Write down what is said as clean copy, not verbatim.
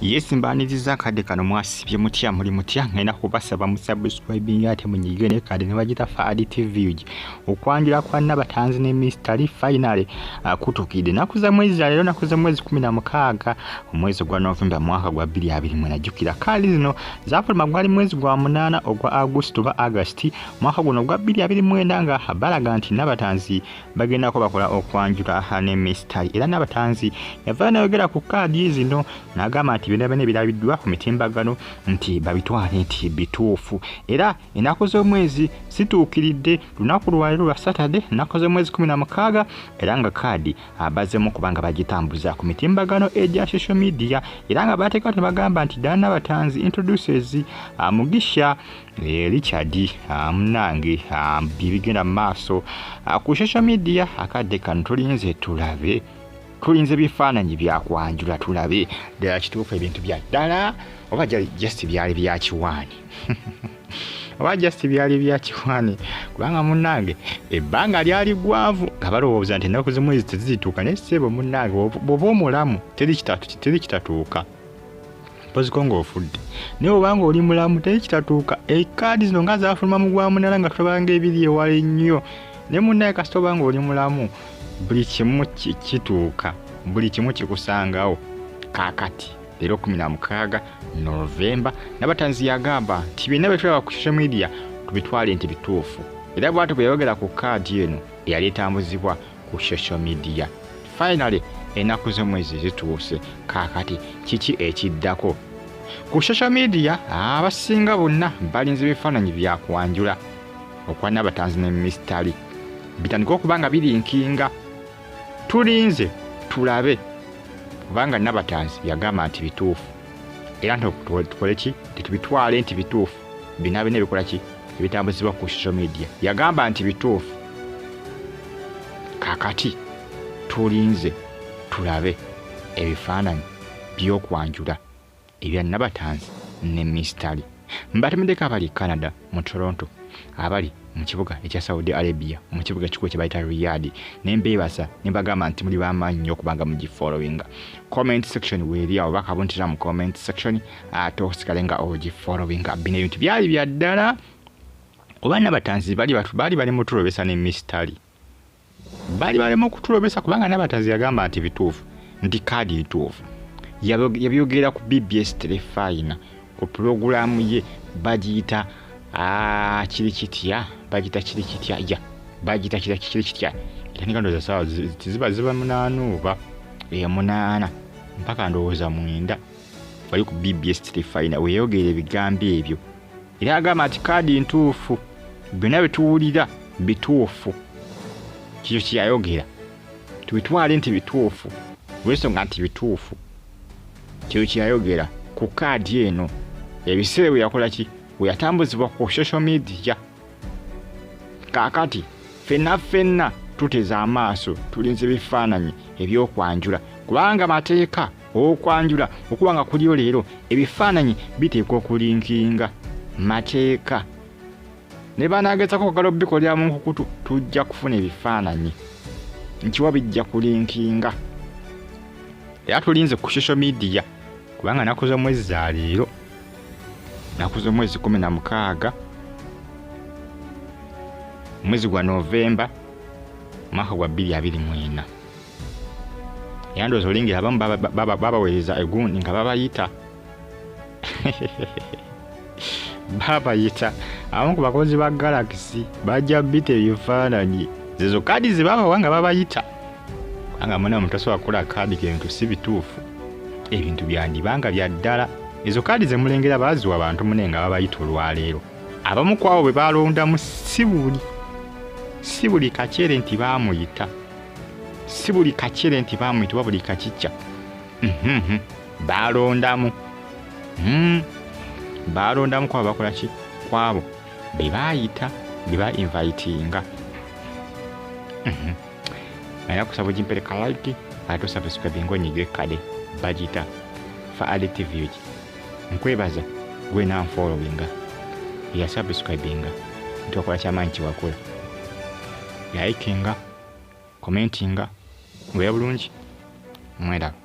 Yes, mbaniriza akadde kano. Mwasibye mutya? Muli mutya? Ngenda kubasaba musubscribing ate munyige ne kade ne bagita Faadi TV UG. Okwanjula kwa Nabatanzi ne Mr. Finally kutukidde naku za mwezi za leero, naku za mwezi 16, omwezi gwa Novemba, mwaka gwa 2024. Jjukira kaali zino zaafuluma gwali mwezi gwa 8 ogwa August oba August mwaka guno gwa 2024, nga balaga nti Nabatanzi bagendako bakola okwanjula ne Mr. Era Nabatanzi yavaayo nayogera ku kaadi zino n'agamba nti byonna byonna ebirabiddwa ku mitimbagano nti babitwale nti bituufu. Era ennaku z'omwezi zituukiridde, lunaku lwaleero lwa Saturday, ennaku z'omwezi 16, era nga kaadi bazzemu kubanga bagitambuza ku mitimbagano egya social media, era nga bateeka tebagamba nti Diana Nabatanzi introduces Mugisha Richard. Munange, byebigenda mu maaso ku social media akadde kano. Tulinze tulabe, tulinze bifaananyi byakwanjula, tulabe ddala kituufu ebintu bya ddala oba just byali byakiwaani, oba just byali byakiwaani, kubanga munnange ebbanga lyali gwanvu nga balowooza nti ennaku z'omwezi tezituuka. Naye ssebo munnange, bw'oba omulamu teri kitatuuka, mpoziko ng'ofudde, naye obanga oli mulamu teri kitatuuka. Ekaadi zino nga zaafuluma mu gwa 8 nga tulabanga ebiri ewala ennyo, naye munnange kasita obanga oli mulamu buli kimu kituuka, buli kimu kikusangawo. Kaakati leero 16 Novemba, Nabatanzi yagamba nti byonna bye tulaba ku social media tubitwale nti bituufu, era bwatyo bwe yayogera ku kaadi eno eyali etambuzibwa ku social media. Finally ennaku z'omwezi zituuse. Kaakati kiki ekiddako ku social media? Abasinga bonna balinze bifaananyi byakwanjula okwa Nabatanzi ne Mistali bitandika okuba nga birinkinga. Tulinze tulabe, kubanga Nabatanzi yagamba nti bituufu, era tukole ki? Tetubitwale nti bituufu bina bina ebikola ki ebitambuzibwa ku social media. Yagamba nti bituufu. Kakati tulinze tulabe ebifaananyi by'okwanjula ebya Nabatanzi ne Mistali. Mbatemeddeko abali Canada mu Toronto, abali mu kibuga ekya Saudi Arabia, mu kibuga ekikulu kye bayita Riyadh, ne mbeebasa ne mbagamba nti muli b'amaanyi nnyo okubanga mugifollowinga. Comment section weeri awo, bakabuntira mu comment section ate osigale nga ogifollowinga. Bino ebintu byali bya ddala oba Nabatanzi baali bali mutulobesa ne Mistali baali balema okutulobesa? Kubanga Nabatanzi yagamba nti bituufu, nti kaadi ntuufu. Yabyogera ku BBS Terefayina, ku pulogulaamu ye bagiyita kiri kitya, bagiyita kiri kitya, ya bagiyita kiri kitya. Etandika ndowooza saawa ziba 8 oba 8 mpaka ndowooza 9, wali ku BBS Terefayina weyogera ebigambo ebyo, era agamba nti kaadi ntuufu, byonna byetuwulira bituufu. Kikyo kyeyayogera, tubitwale nti bituufu olw'ensonga nti bituufu. Kyo kyeyayogera ku kaadi eno ebiseera bwe yakola ki, bwe yatambuzibwa ku social media. Kaakati ffenna ffenna tuteze amaaso, tulinze bifaananyi eby'okwanjula, kubanga mateeka okwanjula okuba nga kuliyo leero ebifaananyi biteekwa okulinkinga mateeka. Ne banaagezako okwagala obikolera mu nkukutu, tujja kufuna ebifaananyi nkiwa bijja kulinkinga. Era tulinze ku social media, kubanga naku z'omwezi za leero, naku z'omwezi 16, omwezi gwa Novemba, mwaka gwa 2024. Era ndowooza olingira abamu babaweereza egundi nga babayita, babayita abamu ku bakozi ba Galaxy bajja bita ebifaananyi zezo kaadi ze babawa nga babayita, kubanga muna mutasobola kukola kaadi ebintu si bituufu, ebintu byandibanga bya ddala. Ezo kaadi ze mulengera baaziwa abantu mune nga babayita olwaleero. Abamu ku abo bwe balondamu si buli kakyere nti baamuyita, si buli kakyere nti baamuyita oba buli kakikya. Balondamu, balondamu kwabo bakola ki, kwabo be baayita, be ba invitinga. Naye kusaba ogimpereka like ate osubscribe ng'onyiga ekkade bagiyita Faali TV. Nkwebaza gwe nanfollowinga, eyasubscribinga, nti wakola kyamaanyi kyewakola. Likinga, commentinga, mubeera bulungi, mweraba.